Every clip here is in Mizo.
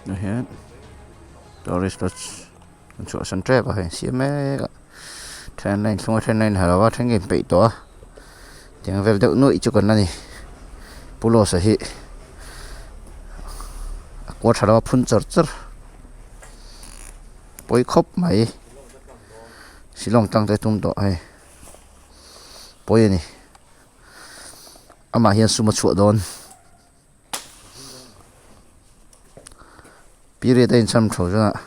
Tah hian tourist lodge an chhuahsan tep a hei an siam mek a then a inthlung a then a inha lo a then ka inpeih tawh a tiang vel deuh nuaih chu kan la ni Pu Lawsa hi a kual tha lo a phun char char pawi khawp mai Shillong tang te tum tawh hei pawi a ni amah hian sum a chhuah dawn. Period a incham tho chuan ah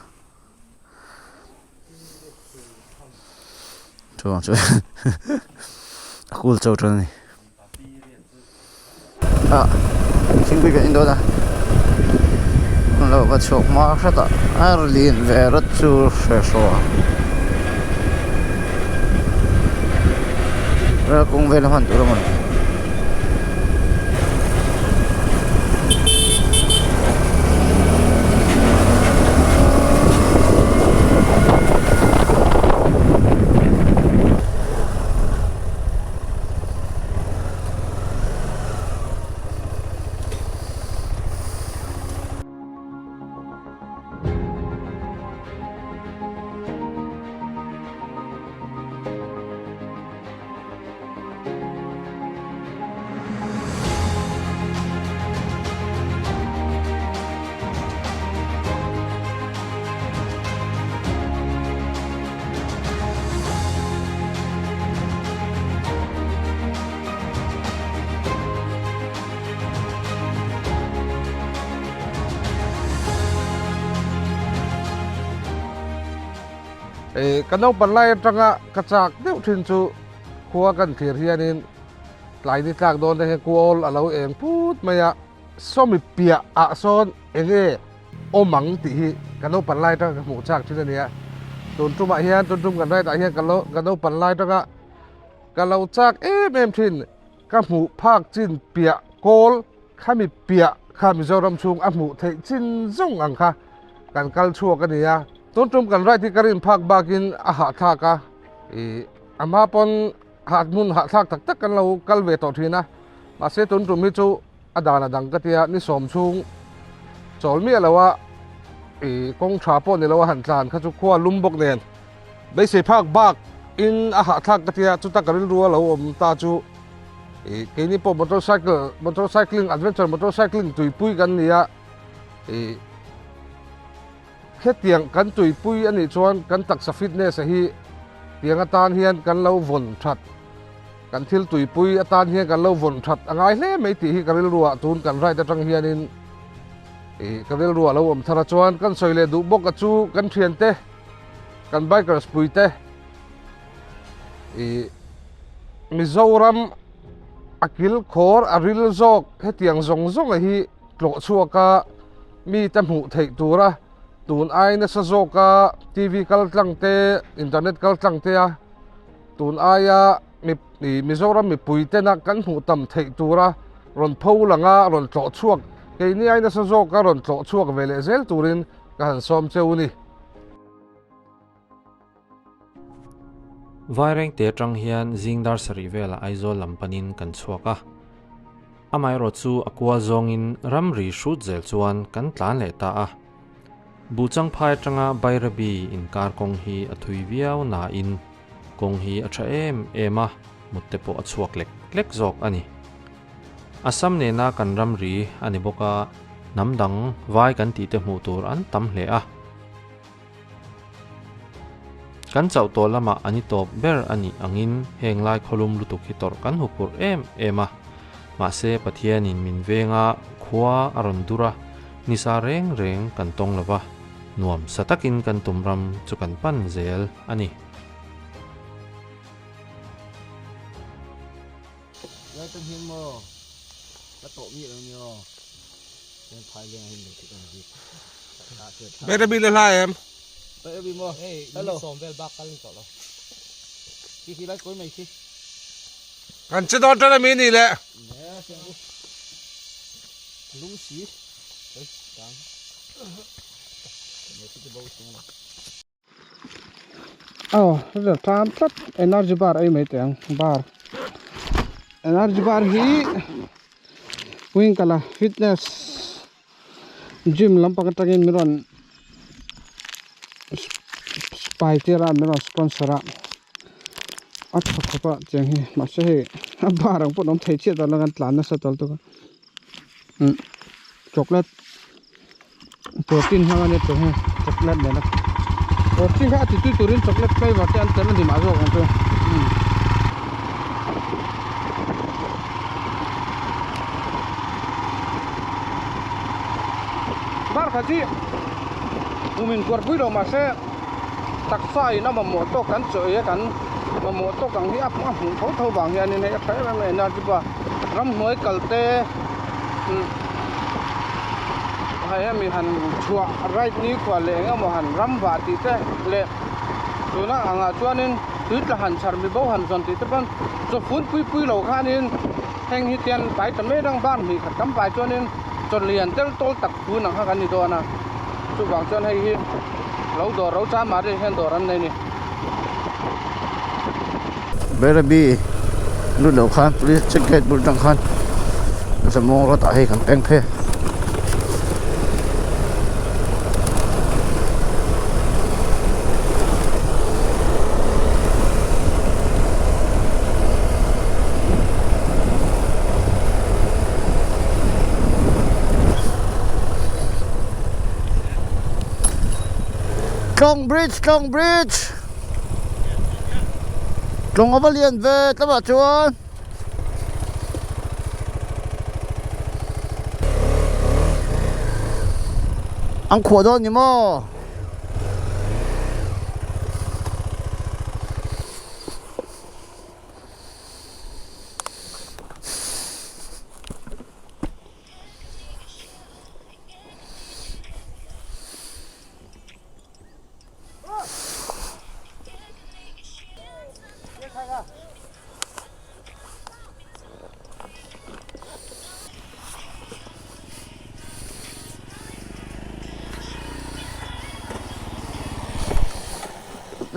chuvang chu a cool chho tan a ni ah thingpui kan in dawn a lo va chhuak hma hret a a lin ve rat chu hre hraw a kawng vel a hman tur a maw ni. Ka naupan lai atanga ka chak deuh thin chu khua kan thlir hianin tlai ni tlak dawn te hian kual a lo eng put mai a, sawmi piah ah sawn eng nge awm ang tih hi ka naupan lai atanga ka hmuh chak thin a nia. Tun tumah hian tun tum kan ride ah hian ka naupan lai atanga ka lo chak em em thin ka hmuh phak chin piah kawl khami piah kha Mizoram chhung a hmuh theih chin zawng ang kha kan kal chhuak a ni a. Tun tum kan ride hi ka rin phak bakin a hahthlak a, ih a hma pawn hah hmun hahthlak tak tak kan lo kal ve tawh thin a, mahse tun tum hi chu a dan a dang ka tia ni sawm chhung chawl miah lo a ih kawng tha pawh ni lo a han tlan kha chu khua lum bawk nen beisei phak bak in a hahthlak ka tia chuta ka rilru a lo awm ta chu ih keini pawh motorcycle motorcycling adventure motorcycling tuipui kan ni a ih. Hetiang kan tuipui a nih chuan kan taksa fitness a hi tiang atan hian kan lo vawn that, kan thil tuipui atan hian kan lo vawn that a ngai hle mai tih hi ka rilruah tun kan ride atang hianin ih ka rilruah lo awm thar a chuan kan sawi leh duh bawk a chu kan thiante kan bikers puite ih Mizoram a kilkhawr a ril zawk hetiang zawng zawng a hi tlawh chhuak a mite hmuh theih tura tun ai nasa zawka T_V kal tlang te internet kal tlang te a tun aia Mizoram mipui tena kan hmuh tam theih tura rawn pho lang a rawn tlawh chhuak keini ai nasa zawka rawn tlawh chhuak ve leh zel turin ka han sawm cheu a ni. Vairengte atang hian zing dar sarih velah Aizawl lam panin kan chhuak a. Amaherawhchu a kual zawngin ramri hrut zel chuan kan tlan leh ta a. Buhchangphai atanga Bairabi inkar kawng hi a thui viau nain kawng hi a tha em em a, mut te pawh a chhuak lek lek zawk a ni. Assam nena kan ramri a ni bawk a, hnam dang vai kan tih te hmuh tur an tam hle a. Kan chauh tawh lamah an i tawp ber a nih angin heng lai khawlum lutuk hi tawrh kan huphurh em em a. Mahse Pathianin min veng a, khua a rawn dur a, nisa reng reng kan tawng lo va, nuam sa takin kan tum ram chu kan pan zel a ni. Bairabi le hla em? Bairabi maw? Hello. Kan che dawn tan ami ni le. Aw heta tan tlat energy bar ei mai teh ang bar energy bar hi wing kala fitness Gym lampang atangin min rawn spy tir a min rawn sponsor a a tha khawp a tiang hi mahse hei a bar ang pawh an awm thei chiah dawn lo kan tlan nasa tawlh tuk a umm chocolate protein hmang a nia tih hi chocolate nena protein kha a ti tui turin chocolate flavour te an telh a ni mah zawk ang chu umm. Bar khat hi kum in kuar pui lo mahse taksa in a mamawh tawk kan chaw ei a kan mamawh tawk ang hi a hmuh tho tho vang hianin hei a tha em em a energy bar ramhnuai kal te umm hei hemi han chhuah ride ni khua leh eng emaw han ram vah tih te leh tuna angah chuanin tui tla han chhar mi bo han zawn tih te pawn chaw fun pui pui lo khanin heng hi tian pai ta mai dang bar hnih khat tam pai chuanin chaw lian tel tawl tak phun ang kha kan ni dawn a chuvang chuan hei hi lo dawr ro cham ah hian dawr an nei a ni. Bairabi lut loh khan police check gate bul tang khan Zamawng road ah hei kan peng phei a. Tlawng bridge Tlawng bridge Tlawng a va lian ve tlamah chuan An khuah dawn ni maw?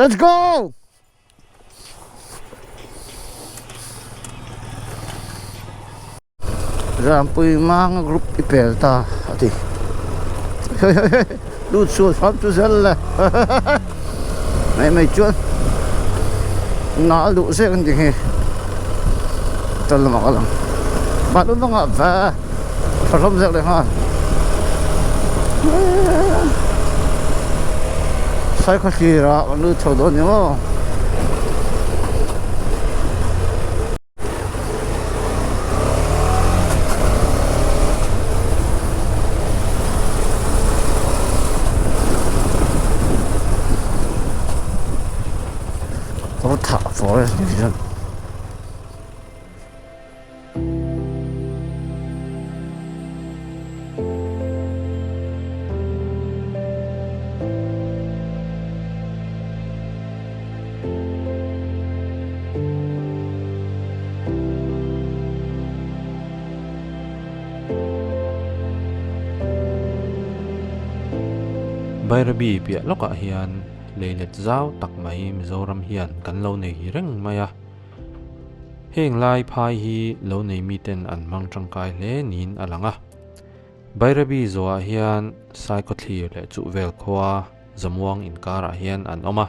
Let's go! Rampui manga group i pel ta a ti lut sual hram chu zel le mai mai chuan nal duh zek an ti hi tal lamah ka lang bathroom bangah va tha hlawm zek leh nghal saikhaw hlirah kan lut chho dawn ni maw. Kawrthah forest division. Bairabi piah lawkah hian leilet zau tak mai Mizoram hian kan lo nei reng mai a. Heng lai phai hi lo nei miten an hmang tangkai hle niin a lang a. Bairabi zawhah hian Saikawthlir leh Chuhvel khua Zamuang inkarah hian an awm a,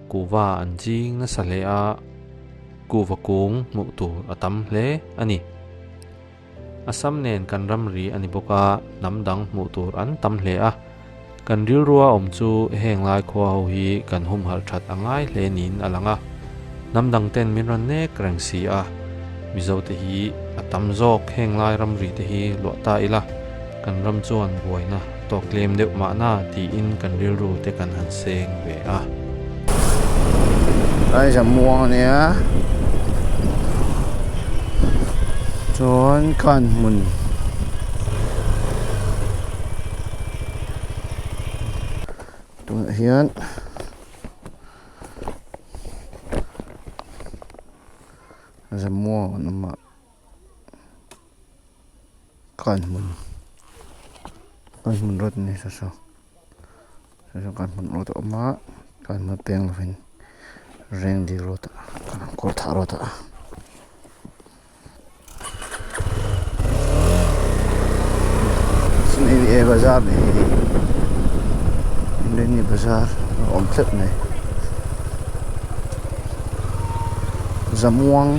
kuhva an ching nasa hle a, kuhva kung hmuh tur a tam hle a ni. Assam nen kan ramri a ni bawk a, hnam dang hmuh tur an tam hle a, kan rilrua awm chu heng lai khua ho hi kan humhalh that a ngai hle niin a lang a, hnam dang ten min rawn nek reng si a, Mizo te hi a tam zawk heng lai ramri te hi luah ta ila, kan ram chuan buaina tawk tlem deuh mahna tiin kan rilru te kan han seng ve a. Lai zamuang a nia chuan khan hmun tunah hian. Zamuang an awm a kanhmun kanhmun road a ni saw saw saw saw kanhmun road a awm a kanhmun peng lovin rengdil road ah kawrthah road ah. bazar ni hi Inrinni bazar a awm tlat mai Zamuang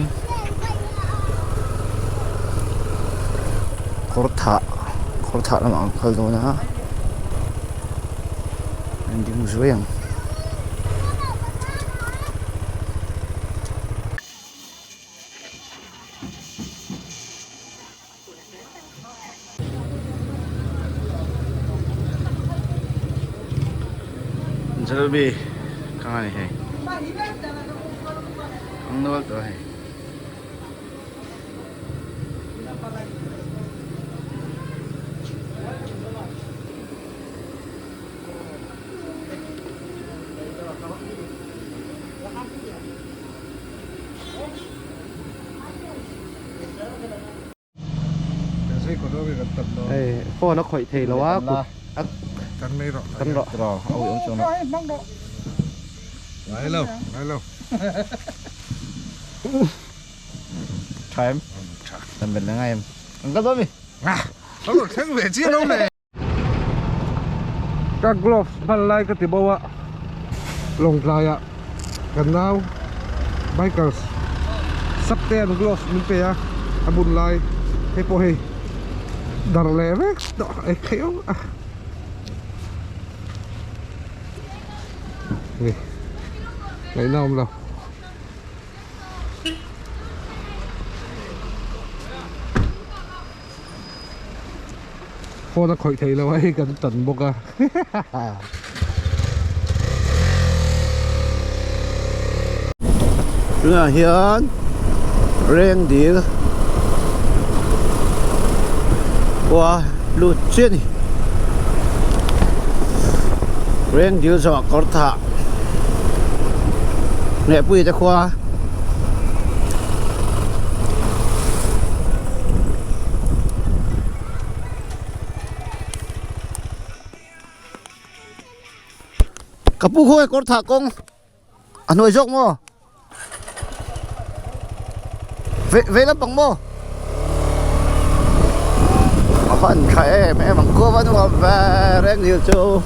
kawr thah kawr thah lamah an kal dawn a an ding zuai ang. Jalebi kang a ni hei kang nual tawh a hei. Hei phone a khawih thei lo a kut a kan mai rawh kan rawh rawh a ui awm chuang lo ngai lo ngai lo tha em tha ben ngai em an ka dawn mi a rawn thleng ve chiah lo le. Ka gloves hman lai ka ti bo a, Lawngtlai ah kan nau bikers sak te an gloves min pe a, a bun lai hei pawh hei dar leh vek tawh ei theih ang a ni ngaihna awm lo. Phone a khawih thei lo a hei kan tan bawk a Tunah hian reng dil khua lut chiah a ni reng dil zawh kawr thah Hnehpui te khua. Ka pu khaw kawr thah kawng a hnuai zawk maw vei vei lampang maw a van tha em em ang kawp a nuam ve reng dil chu.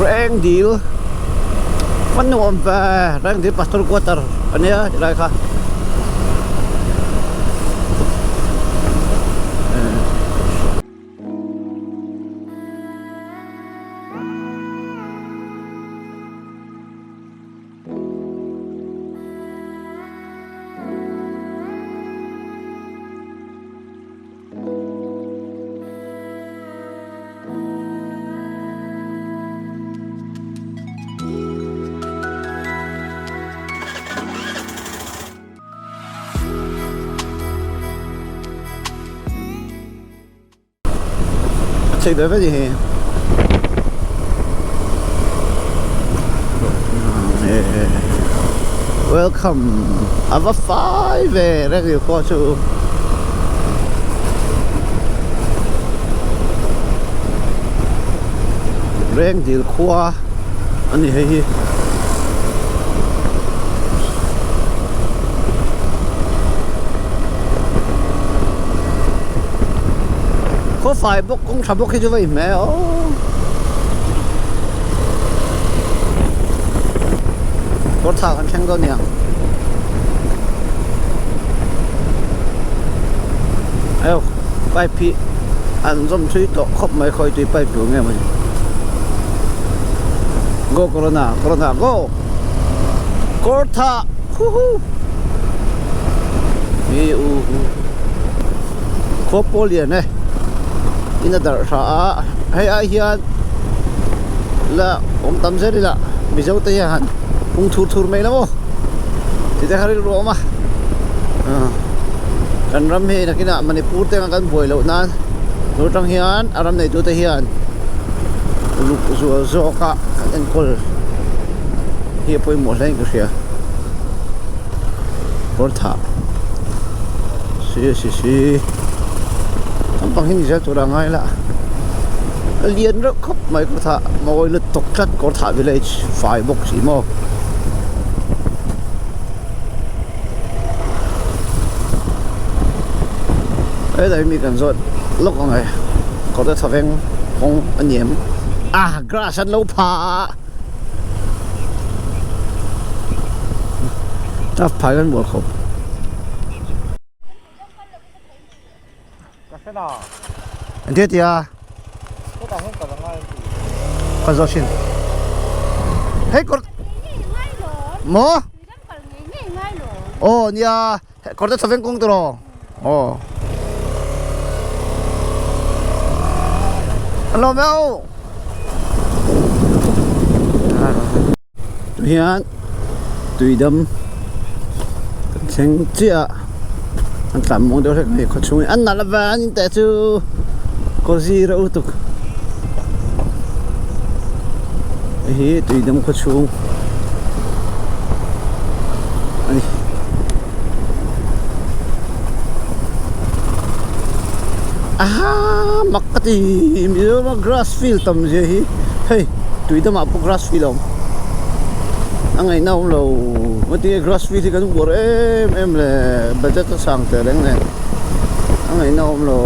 Reng dil a nuam ve reng dil pastor quarter a nia ti lai kha. A chei ve ve ni hi welcome a va fai ve reng ri khua chu reng dil khua a ni hei hi. Khaw fai bawk kawng tha bawk hi chu va inhmeh aw. Kawr thak an thleng dawn niang. Aw pipe hi an zawm thui tawh khawp mai khawi tui pipe tur nge maw ni. Go corona corona go. Kawr thah huhu. Hi u hu khaw pawl lian e in a darh hra a hei ai hian la awm tam zel ila mizo te hian han pung thur thur mai la maw ti te kha rilru a awm a kan ram hi nakinah Manipur te anga kan buai loh nan tun atang hian a ram neitu te hian uluk zual zawk a kan enkawl hi a pawimawh hle in ka hria. Kawr thah si si si naupang hi ni zel tur a ngai la a lian reuh khawp mai kawr thah mawi lutuk tlat kawr thah village fai bawk si maw. Helai mi kan zawt lawk ang e kawrte thawveng kawng a ni em ah grass an lo pha a turf phai an bual khawp. Engtia tia ka zawt thin hei kawr maw aw nia. Kawr te chawveng kawng tiraw? Aw. An lawm e aw. Tu hian tuidam kan thleng chiah a an tlan muang deuh hlek mai khaw chhung hi an nalh avang in teh chu kaw zir a utuk hei hi tuidam khaw chhung a ni. Aha mak ka ti Mizoram a grass field tam zia hi hei tui damah pawh grass field a awm a ngaihna a awm lo heti grass field hi kan uar em em le budget a sang teh reng nen a ngaihna a awm lo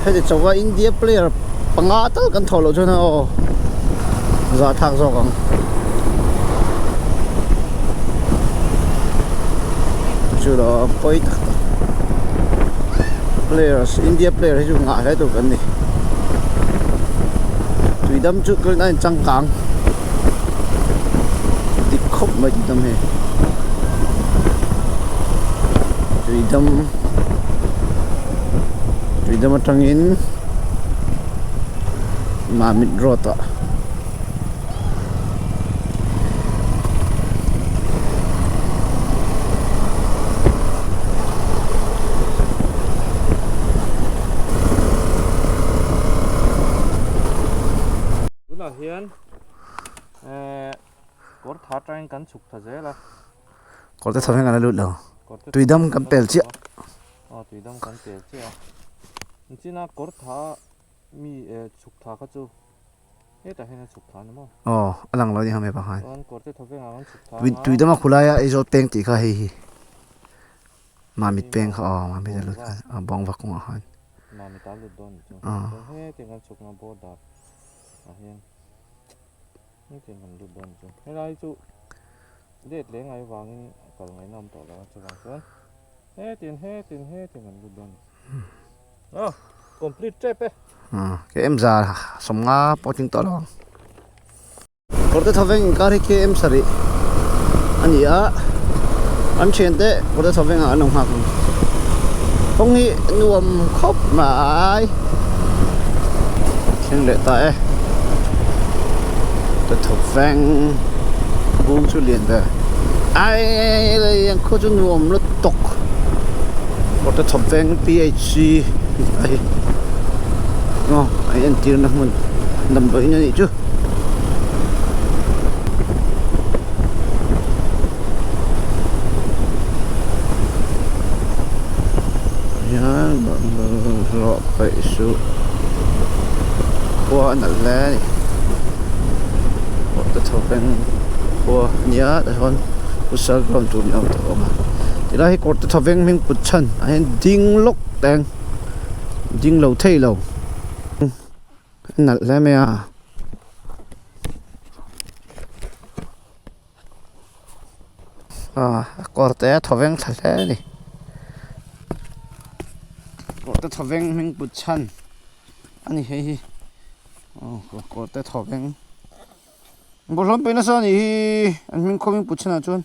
heti chauha India player panga tal kan thawh loh chuan aw zahthlak zawk ang. Chu lo pawi tak tak players India player hi chu ngah hle tur kan ni tuidam chu ka rin a inchangkang dik khawp mai tuidam hi tuidam tuidam atangin Mamit road ah. Tunah hian eh kawr tha atangin kan chhuk ta zel a. Kawr te chho hian kan la lut lo. Tuidam kan pel chiah. Aw tuidam kan pel chiah a. Nichina kawr tha mi eh chhuk tha kha chu. Hetah hian a chhuk tha ni maw? Aw, a lang lo a ni hame pakhat. Chuan kawr te thawveng ah kan chhuk tha anga. Tui dama khulai a Aizawl peng tih kha hei hi. Mamit peng kha aw, Mamit a lut kha a bawng va kawngah khan. Mamit a lut dawn ni chu. Chuan hetiang kan chhukna border ah hian hetiang kan lut dawn ni chu. Helai chu let leh ngai vangin a kal ngaihna awm tawh lo a chuvang chuan hetiang hetiang hetiang kan lut dawn ni. Aw, complete tep e. KM za sawmnga pawh tling tawh lo ang. Kawrte thawveng inkar hi KM sarih a ni a, an thiante kawrte thawveng ah an lo nghak ang. Kawng hi nuam khawp mai. Thleng leh ta e. Kawrte thawveng bung chu lian ve. Ai lei ang khaw chu nuam lutuk. Kawrte thawveng PHC a hi aw a entirna hmun damdawiin a nih chu. Hian rawh paih suh khua a nalh hle a ni kawrte thawveng khua a nia tichuan futsal ground tur ni awm tak a awm a tilai hi kawrte thawveng hming put chhan ah hian ding lawk teng ding lo thei lo a nalh hle mai a. A kawrte a thawveng thla hle a ni kawrte thawveng hming put chhan a ni hei hi aw kawrte thawveng bawlhhlawm pe nasa a nih hi an hming khaw hming put chhan ah chuan.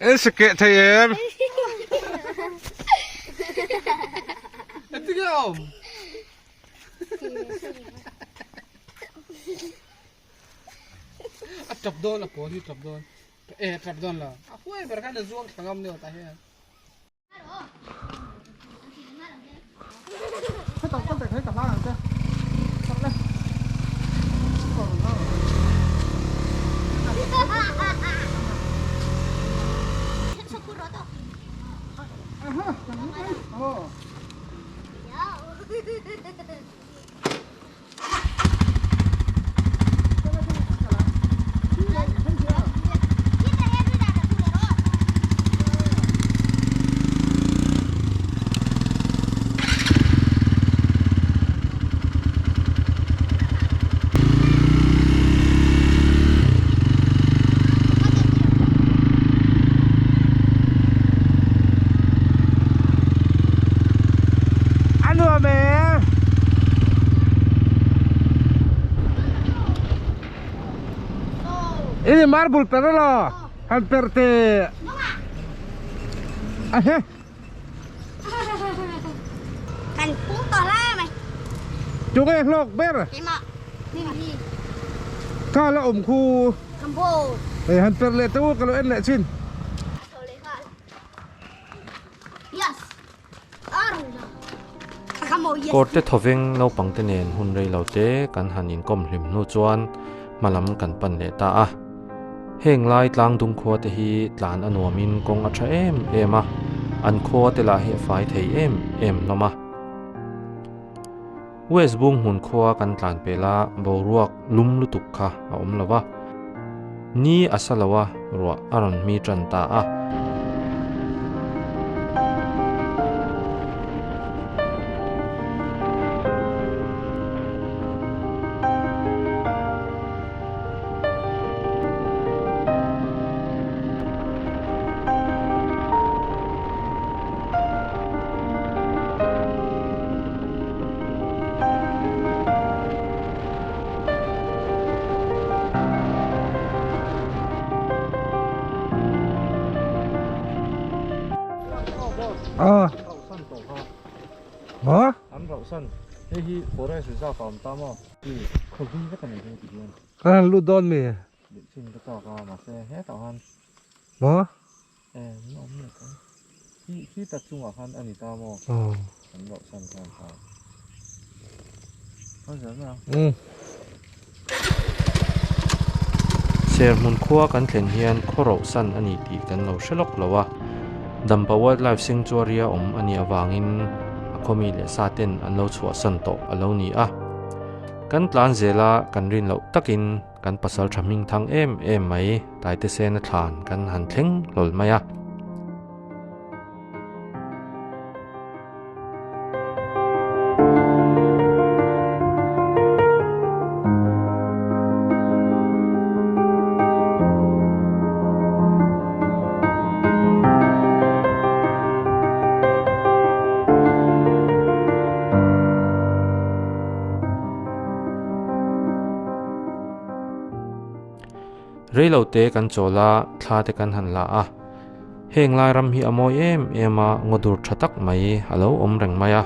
En se keh thei em? Engtin nge a awm? A tap dawn a pawl hi tap dawn. E tap dawn lo. A huai ber khan a zuang thla ngam ni aw tah hian. Ini marble per alo han per teh a he. Kan pung tawh lai mai. Tunge hlawk ber? Keimah. Kha la awm khu. Kambo. Hei han per leh teh u ka lo en leh chin. Yes. Kawrte thawveng naupangte nen hun rei lo te kan han inkawm hlim hnu chuan hma lam kan pan leh ta a. Heng lai tlangdung khua te hi tlan a nuamin kawng a tha em em a, an khua te lah hi a fai thei em em hlawm a. West Bung hmun khua kan tlan pel a, boruak lum lutuk kha a awm lo va. Ni a sa lo a, ruah a rawn hmi tan ta a. Ah. Maw? An rauh san. Hei hi forest reserve a awm ta maw? Khawvui vek a nei hi ti hian. Kan han lut dawn mi? Leh chin ka chak a mahse hetah khan. Maw? Em awm leh ta. Khi khi ta chungah khan a ni ta maw? An rauh san khan ta. Khaw zel mai ang. Umm. Serhmun khua kan thlen hian khaw rauh san a ni tih kan lo hre lawk lo a. Dampa Wildlife Sanctuary a awm a nih avangin a khawmi leh sa ten an lo chhuahsan tawh a lo ni a. Kan tlan zel a kan rin loh takin kan pasal tha hming thang em em mai Taite Sena thlan kan han thleng hlawl mai a. Reilo te kan chawl a, thla te kan han la a. Heng lai ram hi a mawi em em a, ngaw dur tha tak mai a lo awm reng mai a.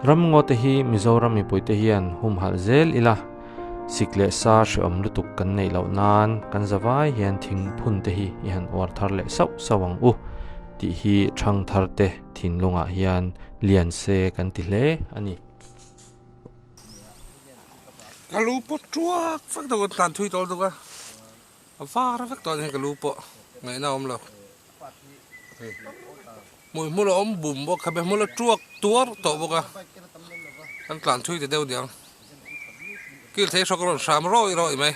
Ram ngaw te hi Mizoram mipui te hian humhalh zel ila, sik leh sa hreawm lutuk kan neih loh nan kan zavai hian thing phun te hi i han uar thar leh sauh sauh ang u tih hi thang thar te thinlungah hian lian se kan ti hle a ni. Ka lu pawh tuak vek deuh a tlan thui tawh lutuk a, a var vek tawh a ni ka lu pawh ngaihna a awm lo. Hmui hmul a awm bum bawk khabe hmul a tuak tuar tawh bawk a, kan tlan thui ta deuh niang. Kil thei hrawk a rawn hram rawih rawih mai.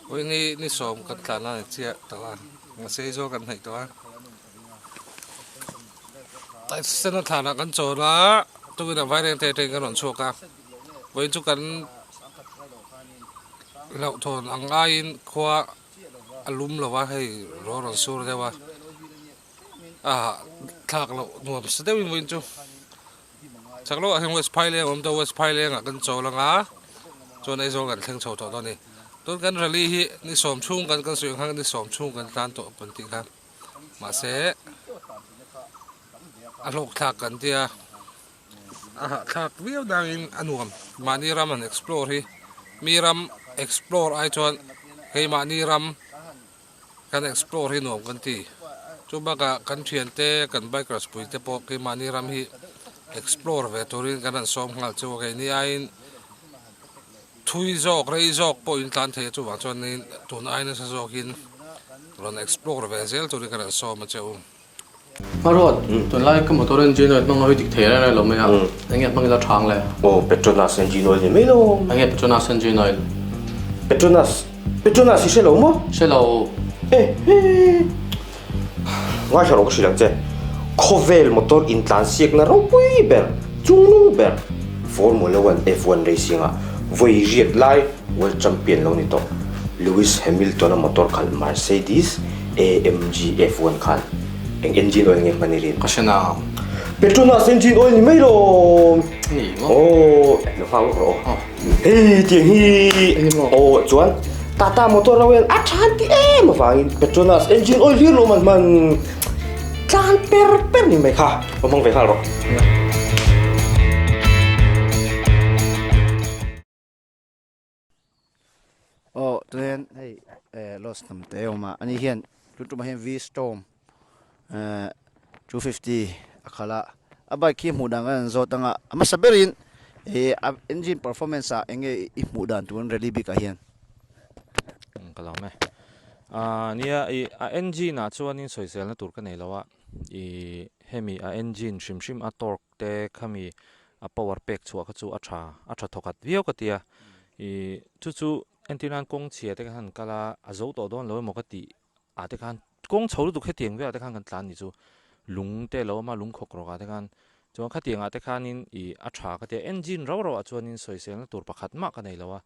Vawiin ni sawm kan tlan a ni chiah tawh a, mahse Aizawl kan hnaih tawh a. Taisena thlanah kan chawl a, tukin a vaireng te atangin kan rawn chhuak a, vawiin chu kan hlauhthawn ang aiin khua a lum lo a, hei ruah rawn sur deuh a, a hahthlak loh nuam sa deuhin vawiin chu chak loh ah hian West Phaileng a awm tawh a, West Phaileng ah kan chawl ang a, chuan Aizawl kan thleng chho tawh dawn a ni. Tun kan rally hi ni sawm chhung kan kan sawi ang khan ni sawm chhung kan tlan tawh kan tih kha. Mahse, a hlawkthlak kan tia, a hahthlak viau dangin a nuam. Mahni ram han explore hi, mi ram explore ai chuan hei mahni ram kan explore hi nuam kan ti. Chu bakah kan thiante, kan bikers pui te pawh keimahni ram hi explore ve turin kan han sawm nghal chu a. Keini aiin Thui zawk, rei zawk pawh in tlan thei a, chuvang chuanin tun ai nasa zawkin rawn explore ve zel turin ka rawn sawm a che u. Hmaruat, tunlai ka motor engine oil hmang hawi dik thei reng reng lo mai a, enge hmang ila thang le? Aw, Petronas engine oil ni mai lo. Enge Petronas engine oil? Petronas, Petronas i hre lo maw? Hre lo. E he, ngaithla rawh ka hrilh ang che, khawvel motor intlan siakna ropui ber, chungnung ber, Formula One F1 racing ah vawi riat lai World Champion lo ni tawh Lewis Hamilton-a motor khalh Mercedes AMG F1 khan eng engine oil nge hman i rin? Ka hre na. Petronas engine oil ni mai lawm! Aw lo nghak lawk rawh aw. Hei tiang hi aw chuan Tata motor lo hian a than ti em avangin Petronas engine oil hlir lo man hman tlan per per ni mai kha lo hmang ve nghal rawh. Aw chuan hei eh loss hnam te a awm a ani hian tun tumah hian v storm eh 250 a khalh a a bike hi hmuh dan kan han zawt ang a a hmasa berin ih a engine performance ah eng nge i hmuh dan tur an rally bik ah hian. Ka lo awm e ah nia ih a engine ah chuanin sawiselna tur ka nei lo a ih hemi a engine hrim hrim a torque te khami a power pek chhuah kha chu a tha a tha thawkhat viau ka ti a ih chu chu entir nan kawng chhia te khan kal a a zo tawh dawn lo emaw ka tih ah te khan kawng chho lutuk hetiang velah te khan kan tlan ni chu lung te a lo awm a lung khawk rawk ah te khan chuan khatiang ah te khanin ih a tha ka ti a engine rau rau ah chuanin sawiselna tur pakhat mah ka nei lo a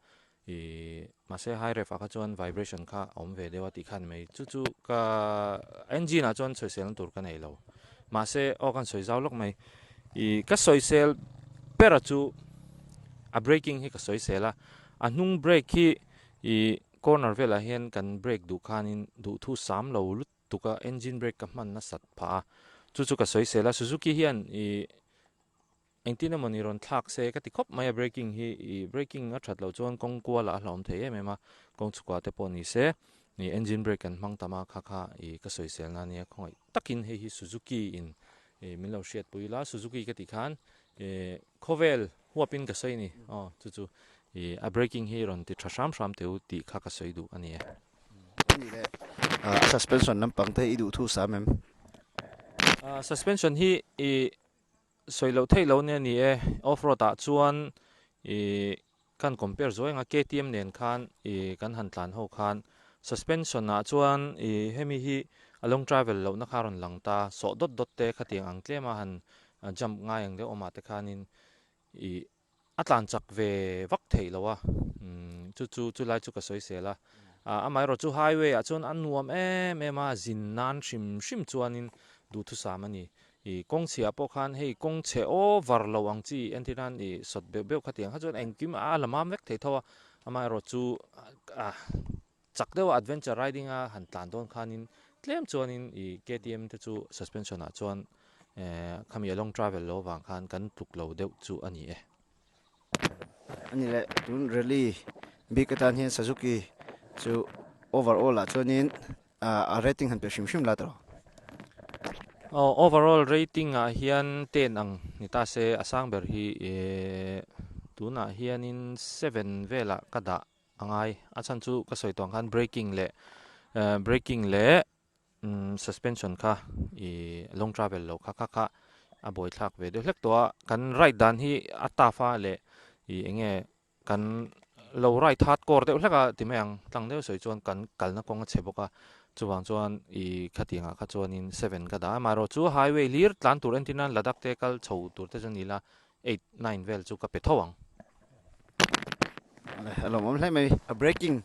Ih mahse high rev ah kha chuan vibration kha a awm ve deuh a tih kha a ni mai. Chu chu ka engine ah chuan sawiselna tur ka nei lo. Mahse aw kan sawi zau lawk mai. Ih ka sawisel bera chu a braking hi ka sawisel a, a hnung brake hi ih corner velah hian kan brake duh khanin duhthu sam lo lutuk a engine brake ka hman nasat phah a. Chu chu ka sawisel a, Suzuki hian ih Engtin emaw ni rawn thlak se ka ti khawp mai a braking hi ih braking a that loh chuan kawng kual ah a hlauhawm thei em em a kawng chhukah te pawh ni se ih engine brake kan hmang tam a kha kha ih ka sawisel na ania khawngaih takin hei hi Suzuki in ih min lo hriatpui ila Suzuki ka tih khan ih khawvel huapin ka sawi a ni aw chu chu ih a braking hi rawn ti tha hram hram teh u tih kha ka sawi duh a ni e. Anih leh a suspension lampang te i duh thu sam em? Suspension hi ih Sawi loh theih loh nia ni e, off road ah chuan ih kan compare zuai ang a, KTM nen khan ih kan han tlan ho khan suspension ah chuan ih hemi hi a long travel lohna kha a rawn lang ta, sawh dawt dawt te khatiang ang tlem a han jump ngai ang deuh awmah te khanin ih A tlan chak ve vak theih lo a, chu chu chu lai chu ka sawi sel a, amaherawh chu highway ah chuan a nuam em em a, zin nan hrim hrim chuanin duhthusam a ni. Ih kawng chhiah pawh khan hei kawng chhe over lo ang chi entir nan ih sawt beuh beuh khatiang kha chuan engkim a la mam vek thei tho a, amaherawh chu Chak deuha adventure riding a han tlan dawn khanin tlem chuanin ih KTM te chu suspension ah chuan eh khami a long travel lo avang khan kan tluk lo deuh chu a ni e. Ani leh tun rally bik atan hian Suzuki chu overall ah chuanin a rating han pe hrim hrim la tawh. Aw overall rating ah hian ten ang ni ta se a sang ber hi eh tunah hianin seven velah ka dah a ngai a chhan chu ka sawi tawh ang khan braking leh eh braking leh umm suspension kha ih long travel loh kha kha kha a buai thlak ve deuh hlek tawh a kan ride dan hi a tough a leh ih eng nge kan lo ride hard core deuh hlek a ti mai ang tlang deuh sawi chuan kan kalna kawng a chhe bawk a chuvang chuan ih khatiang ah kha chuanin seven ka dah a amaherawh chu highway hlir tlan tur entir nan Ladakh te kal chho tur te chu ni la Eight, nine vel chu ka pe tho ang. A lawmawm hle mai, a braking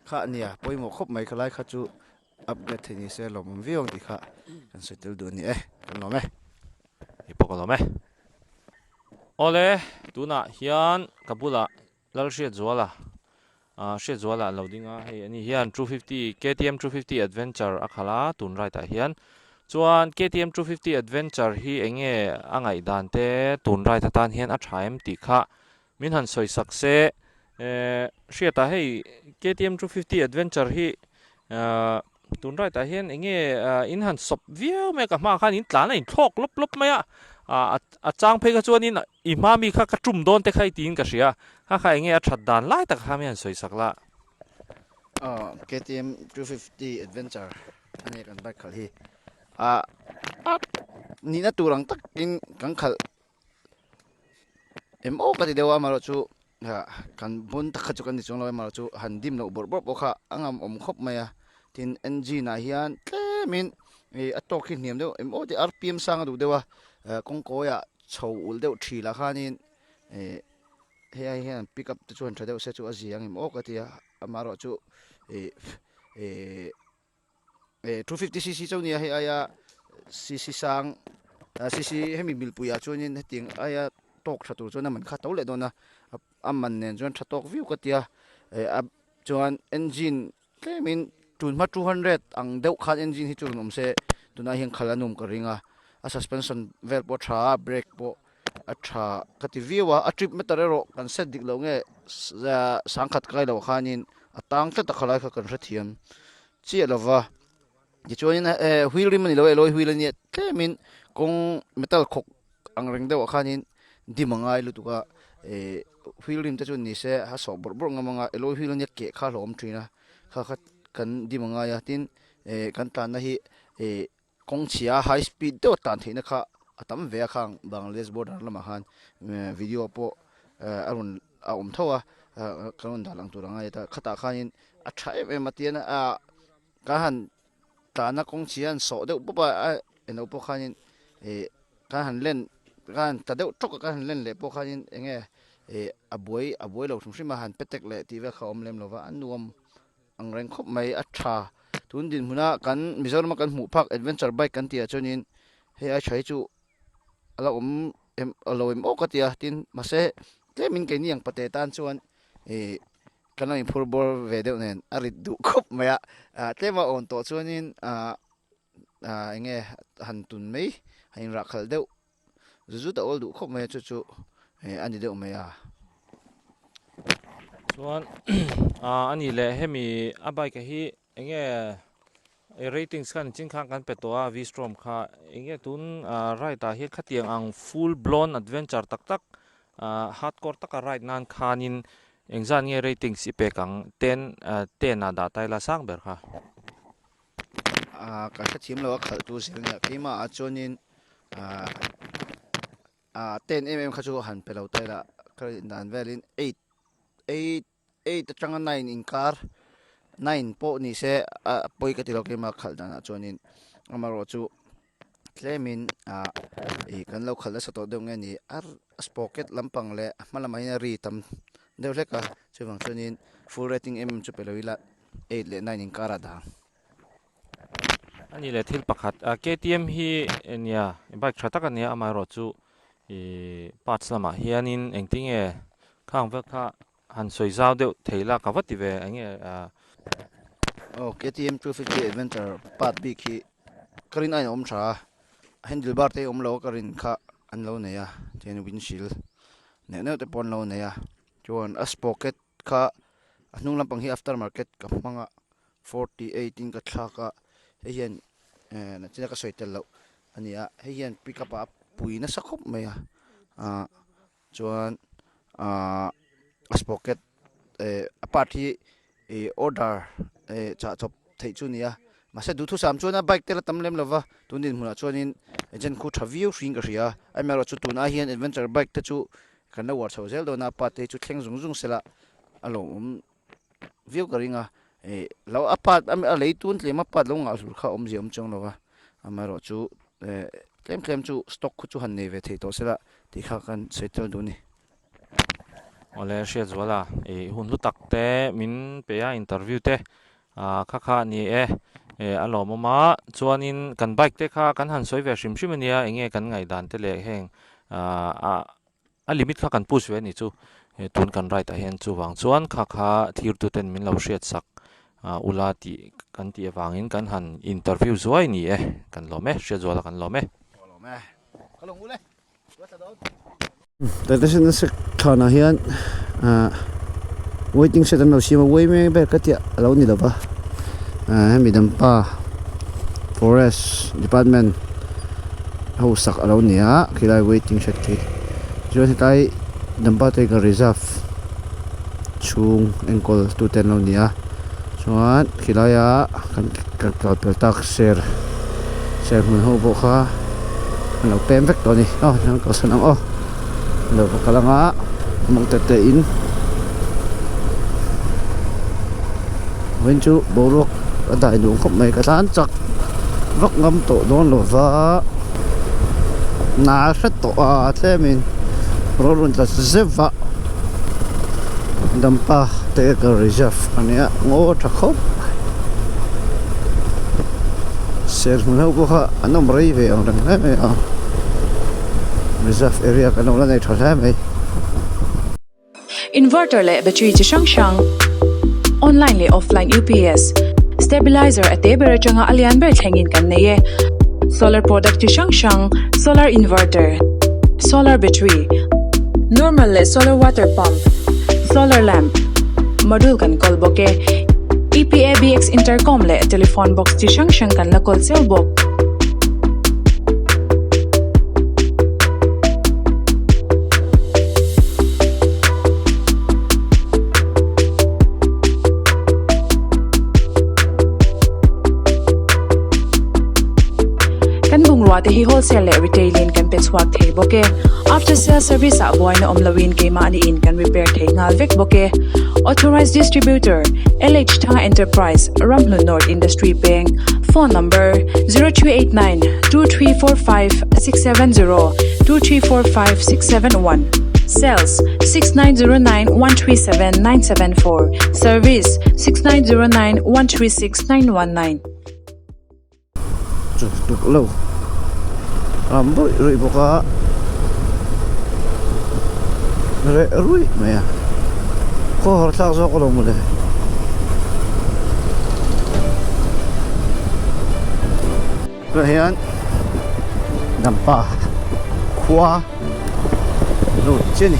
kha a nia pawimawh khawp mai khalai kha chu upgrade thei ni se lawmawm viau ang tih kha kan sawi tel duh a ni e, kan lawm e. Hei pawh ka lawm e. Awle, tunah hian ka bulah Lalhriatzuala, Hriatzuala an lo ding a, hei ani hian 250, KTM 250 Adventure a khalh a, tun right ah hian. Chuan KTM 250 Adventure hi eng nge a ngaihdan te tun right atan hian a tha em tih kha min han sawi sak se. Hriata hei KTM 250 Adventure hi Tun right ah hian enge in han sawp viau mai a ka hmaah khan in tlan a in thlawk lawp lawp mai a a chang phei kha chuanin i hma mi kha ka tum dawn te kha i tiin ka hria kha kha enge a that dan lai tak kha mi han sawi sak la. Aw KTM 250 Adventure a nia kan bike khalh hi a nihna tur ang takin kan khalh Em aw ka ti deuh a amaherawhchu kan bun tak kha chu kan ni chuang lo a amaherawhchu han dim loh bawrh bawrh pawh kha a ngam awm khawp mai a tin engine ah hian tlemin ih a tawk hi hniam deuh em aw tih rpm sang a duh deuh a kawng kawi ah chho ulh deuh thil ah khanin ih hei ai hian pick up te chu han tha deuh se chu a zia ang em aw ka ti a amaherawhchu ih ih. 250 cc chauh nia hei aia cc sang cc hemi milpuiah chuanin hetiang aia. tawk tha tur chuan a man kha to leh dawn a a man nen chuan tha tawk viau ka tia eh a chuan engine tlemin tunhma 200 ang deuh khan engine hi chu rawn awm se tunah hian khalh a num ka ring a a suspension vel pawh a tha a brake pawh a tha ka ti viau a a trip meter erawh kan set dik loh nge sangkhat kai loh khanin a tang tlat a khalai kha kan hrethiam chiah lova. Tichuanin eh wheel rim a ni lo a alloy wheel a nia tlemin kawng metal khawk ang reng deuhah khanin dim a ngai lutuk a eh wheel rim te chu ni se a sawh bawrh bawrh ngam ang a alloy wheel a nia keh kha a hlauhawm thin a kha kha kan dim a ngai a tin eh kan tlanna hi eh kawng chhia high speed deuh a tlan theihna kha a tam ve a khang Bangladesh border lamah khan video pawh a rawn a awm tho a kan rawn dah lang tur a ngai a khatah khanin a tha em em a tian a. Ka han tlana kawng chhia an sawh deuh pawp a a eno pawh khanin ih ka han len ka han tla deuh tawk a ka han len leh pawh khanin eng nge ih a buai a buai lo hrim hrim a han petek leh tih vel kha a awm lem lo va a nuam ang reng khawp mai a tha tun dinhmuna kan Mizoram a kan hmuh phak adventure bike kan tih ah chuanin hei ai tha hi chu a la awm em a lo em awk a ti a tin mahse tlemin keini ang pate tan chuan ih. Kan lo inphur bawr ve deuh nen a rit duh khawp mai a, tlem a awn tawh chuanin eng nge han tun mai han inrah khalh deuh zut zut a awl duh khawp mai a chu chu a ni deuh mai a. Chuan a ni leh hemi a bike hi eng nge ratings khan chin khan kan pe tawh a V-Strom kha eng nge tun ride ah hian khatiang ang full blown adventure tak tak hardcore taka ride nan khanin Engzat nge ratings i pek ang? Ten ten ah dah ta ila sang ber kha. Ah ka hrethiam lo a khalh tu zel nia keimah ah chuanin ah ah ten em em kha chu han pe lo ta ila ka rin dan velin eight eight eight atanga nine inkar nine pawh ni se a pawi ka ti lo keimah khalh danah chuanin amaherawhchu chu tlemin ah ih kan lo khalh nasa tawh deuh nge ni a sprocket lampang leh a hma lamah hian a ri tam deuh hlek a chuvang chuanin full rating em em chu pe lo ila eight leh nine inkarah dah ang. A ni leh thil pakhat ah KTM hi nia bike tha tak a nia amaherawhchu ih parts lamah hianin engtinge khang vel kha Han sawi zau deuh thei la ka va ti ve eng nge a. Aw KTM 250 Adventure part bik hi ka rin aiin a awm tha a, handle bar te hi awm lo a ka rin kha an lo nei a, chuan windshield neuh neuh te pawh an lo nei a, chuan a sprocket kha a hnung lampang hi after market ka hmang a 48 in ka thlak a, hei hian eh nachina ka sawi tel loh a ni a, hei hian pickup ah a pui nasa khawp mai a ah. Chuan ahh a sprocket eh a part hi ih order eh chah chawp theih chu a ni a mahse duhthusam chuan a bike te la tam lem lova tun dinhmunah chuanin agent khu tha viau hring ka hria a amaherawhchu tunah hian adventure bike te chu kan lo uar chho zel dawn a part te hi chu thleng zung zung sela a lawmawm viau ka ring a ih lo a part a lei tun tlem a part lo ngah hlur kha awmzia awm chuang lo va amaherawhchu eh tlem tlem chu stock khu chu han nei ve thei tawh sela tih kha kan sawi tel duh a ni. Awle Hriatzuala ih hun hlu tak te min pe a interview te ah kha kha a ni e eh a lawmawm a chuanin kan bike te kha kan han sawi ve hrim hrim a nia eng nge kan ngaihdan te leh heng ah A limit kha kan push ve a ni chu tun kan ride ah hian chuvang chuan kha kha thirtu ten min lo hriat sak ula tih kan tih avangin kan han interview zuai ni e kan lawm e hriat zuala kan lawm e. Taitasena sek thlanah hian ah waiting shed an lo siam a uai mek ber ka tia a lo ni lo va ah hemi dampa forest department ho sak a lo ni a khilai waiting shed khi chuan hetlai dampa tiger reserve chhung enkawl tute an lo ni a chuan khilaia kan kal pel tak ser serhmun ho pawh kha an lo pem vek tawh a ni aw an kalsan ang aw. Lo va kal anga mawng te te in vawiin chu boruak a dai nuam khawp mai ka tlan chak vak ngam tawh dawn lo va nal hret tawh a tlemin rawn rawn tla zep va dampa tiger reserve a nia ngaw tha khawp mai serhmun ho pawh kha an awm rei ve ang reng hle mai a. Reserve area kan lo la nei tha hle mai. Inverter leh battery chi hrang hrang, online leh offline UPS, stabilizer a te ber atanga a lian ber thlengin kan nei e. Solar product chi hrang hrang, solar inverter, solar battery, normal leh solar water pump, solar lamp, module kan kawl bawk e. EPABX intercom leh telephone box chi hrang hrang kan la kawl cheu bawk. Kan bungrua te hi wholesale leh retail in kan pe chhuak thei bawk e. After sale service ah buaina awm loin keimahni in kan repair thei nghal vek bawk e. Authorized Distributor, LH Thanga Enterprise, Ramhlun North Industry Peng, Phone number, 0289 2345 670, 2345 671, Sales, 6909 137 974, Service, 6909 136 919. Chu tuk lo ram ruih ruih bawk a reh ruih mai a khaw har thlak zawk alawm mawle. Tunah hian Dampa khua lut chiah a ni.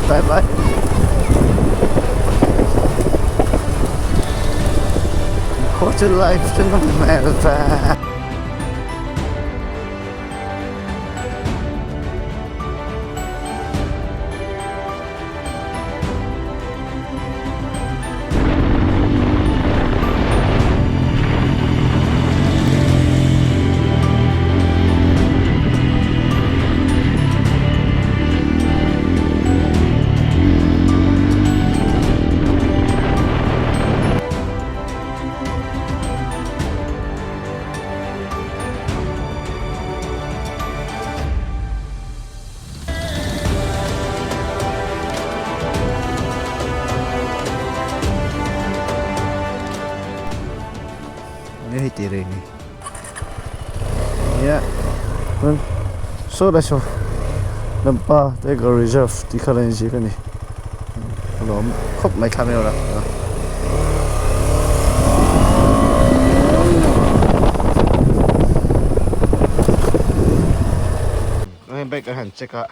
Bye bye. Khua chu live chu nawm hmel ve. Nge hei tih reng ni nia chuan saw lai saw Lampa Tiger Reserve tih kha la inziak a ni a lawm khawp mai thla mai erawh a. Heng bike an han check a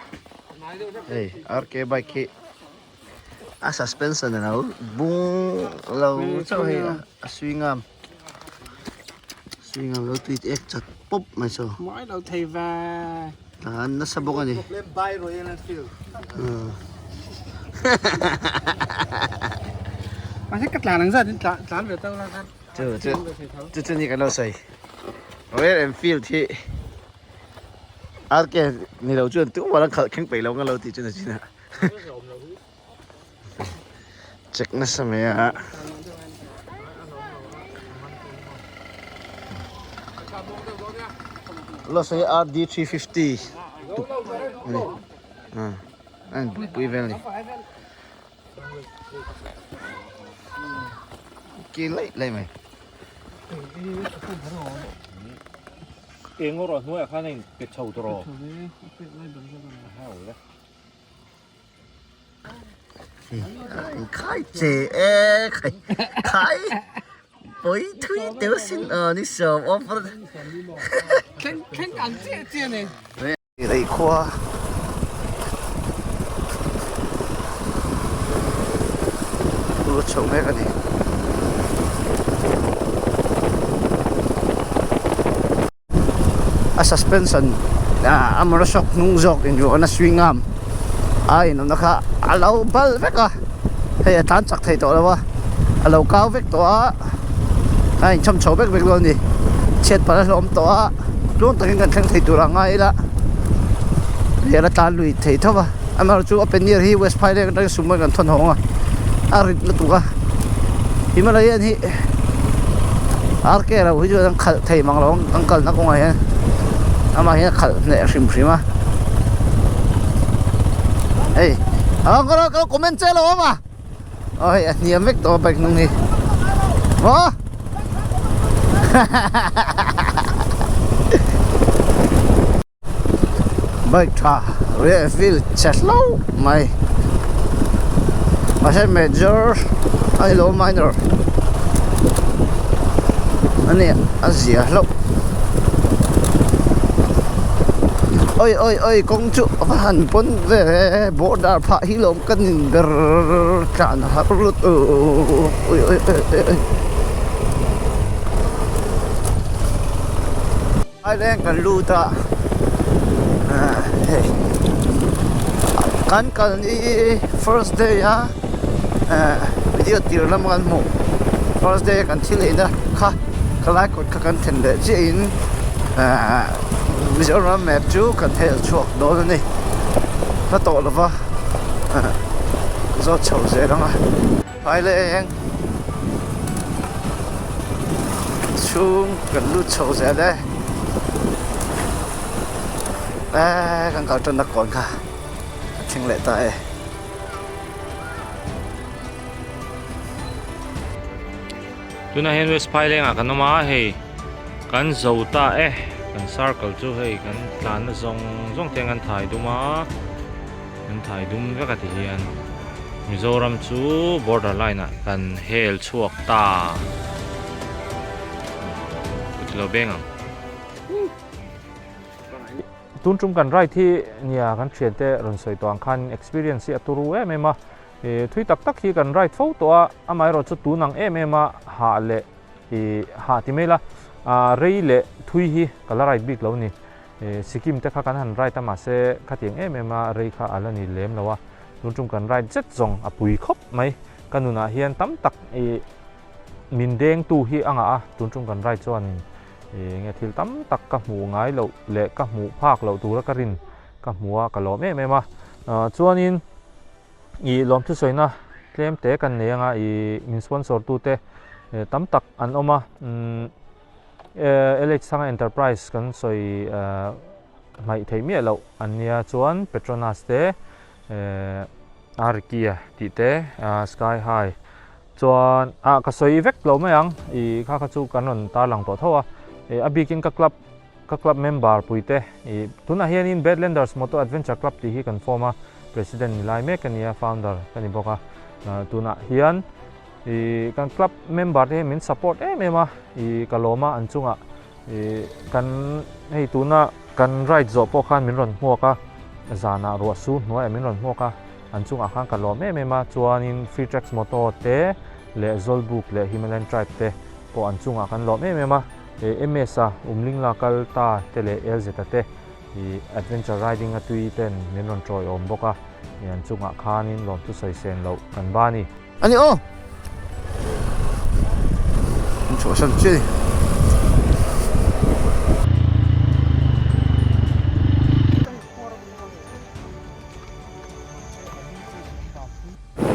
hei RK bike hi a suspension a lo bung lo chauh hei a swing a swing a lo tui ek chat pawp mai saw Mai lo thei ve. An nasa bawk a ni. Mahse ka tlan ang zat in tlan ve teuh la khan. Chu chu chu chu ni kan lo sawi. Royal Enfield hi RK ni lo chuan tumah an khalh thleng peih lo ang a lo tih chu na chin a. Check nasa mai a. Lo sawi RD350 tuk ani. A inbuaipui vel a ni. Ki laih laih mai. Eng erawh hnuaiah khan a inpe chho tawh rawh. Khai che e khai khai pui thui teu sin aw ni sawm offer. Thleng thleng ang chiah chiah nei. Rei khua. Lut chho mek a ni. A suspension a motor shock hnung zawk in ruah na swing a a inawmna kha a lo bal vek a hei a tlan chak thei tawh lo a a lo kau vek tawh a a inchhawm chho vek vek dawn a ni chhiat palh a hlawm tawh a. Tluang takin kan thleng thei tur a ngai ila hei a la tlan lui thei tho va amaherawhchu a pannier hi west phailen atangin sum kan thawn hawng a a rit lutuk a Himalayan hi RK lo hi chuan an khalh thei mang lo ang kalna kawngah hian amah hian a khalh hneh hrim hrim a hei a ka lo comment che lo awm a. Aw hei a hniam vek tawh a bike hnung hi maw. Bike tha Royal Enfield chhe hlauh mai mahse major a ni lo minor a ni a zia hlauh oi oi oi kawng chu a va han pawn ve border phah hi lawm ka nin ber tlan har lut ui oi oi oi. Thailand kan lut a hei kan kal ni first day a video tir lam kan hmuh first day a kan thil ei na kha ka lai kawt kha kan thlen leh chiah in Mizoram map chu kan hel chhuak dawn a ni hla tawh lova zawt chho zel ang a. Thailand chhung kan lut chho zel e eh kan kal tanna kawn kha a thleng leh ta e. Tunah hian West Phaileng ah kan awm a hei kan zo ta e kan circle chu hei kan tlanna zawng zawng te an thai dum a. Kan thai dum vek a ti hian Mizoram chu border line ah kan hel chhuak ta. Kut lo beng ang. Tun tum kan ride hi nia kan thian te rawn sawi tawh ang khan experience hi a turu em em a, thui tak tak hi kan ride fo tawh a, amaherawh chu tun ang em em a hah leh hah ti mai la, rei leh thui hi ka la ride bik lo ni. Sikkim te kha kan han ride a mahse khatiang em em a rei kha a la ni lem lo a, tun tum kan ride zet zawng a pui khawp mai. Ka nunah hian tam tak ih min deng tu hi a ngah a, tun tum kan ride chuan enge thil tam tak ka hmuh ngai loh leh ka hmuh phak loh tura ka rin ka hmu a ka lawm em em a. Chuanin ih lawmthusawina tlem te kan nei anga ih min sponsor tute tam tak an awm a. LH Sanga Enterprise kan sawi hmaih theih miah loh an nia chuan Petronas te Arikia tih te Sky High chuan ah ka sawi vek lo mai ang ih kha kha chu kan rawn tarlang tawh tho a a bikin ka club ka club member pui te ih tunah hianin Badlanders Motor Adventure Club tih hi kan form a president ni lai mek a nia founder ka ni bawk a tunah hian Ih kan club member te hi min support em em a, ih ka lawm a an chungah ih kan hei tuna kan ride zawh pawh khan min rawn hmuak a, zanah ruah su hnuaiah min rawn hmuak a, an chungah khan ka lawm em em a, chuanin Free Tracks Moto te leh Zawlbuk leh Himalayan Tribe te pawh an chungah kan lawm em em a, ih MS a Umlingla kal ta te leh LZ a te ih adventure riding a tui ten min rawn tawiawm bawk a, ih an chungah khanin lawmthu sawi sen loh kan ba a ni. Ani aw. An chhuahsan chiah a ni.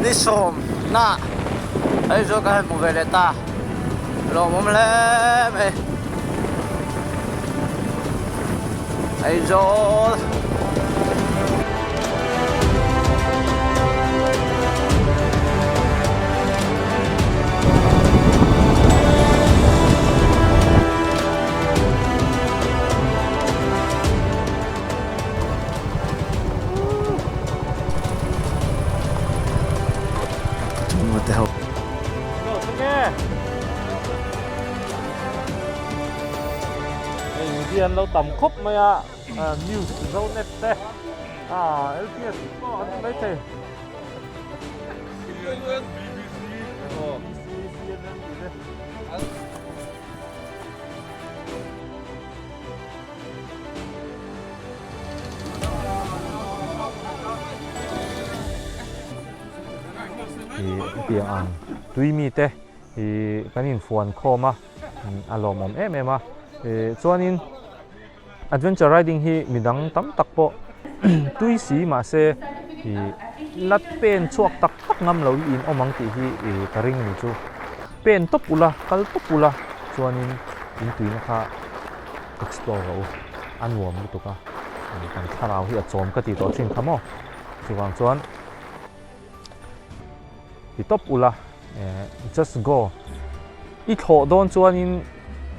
Ni sawmna Aizawl ka han hmu ve leh ta lawmawm hle mai Aizawl. Hei an lo tam khawp mai a news zonet te LPS pawh an ni maithei. Hetiang ang tui mite kan infuan khawm a, a lawmawm em em a. Chuanin adventure riding hi midang tam tak pawh tui si mahse la pen chhuak tak tak ngam lo hi in awm ang tih hi ka ring ni chu. Pen tawp ula, kal tawp ula chuanin in tuina kha explore rawh u, a nuam lutuk a, kan thlarau hi a chawm ka tih tawh thin kha maw? Chuvang chuan ti tawp ula, just go. I thlawh dawn chuanin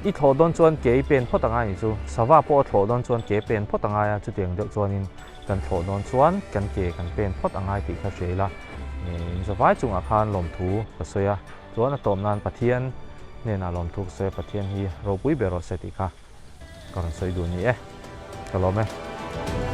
I thlawh dawn chuan ke i pen phawt angai nih chu. Sava pawh a thlawh dawn chuan ke pen phawt angai a, chutiang deuh chuanin kan thlawh dawn chuan kan ke kan pen phawt angai tih kha hria ila. Inzavai chungah khan lawmthu ka sawi a, chuan a tawp nan Pathian hnenah lawmthu ka sawi a, Pathian hi ropui ber rawh se tih kha ka rawn sawi duh ni e. Ka lawm e.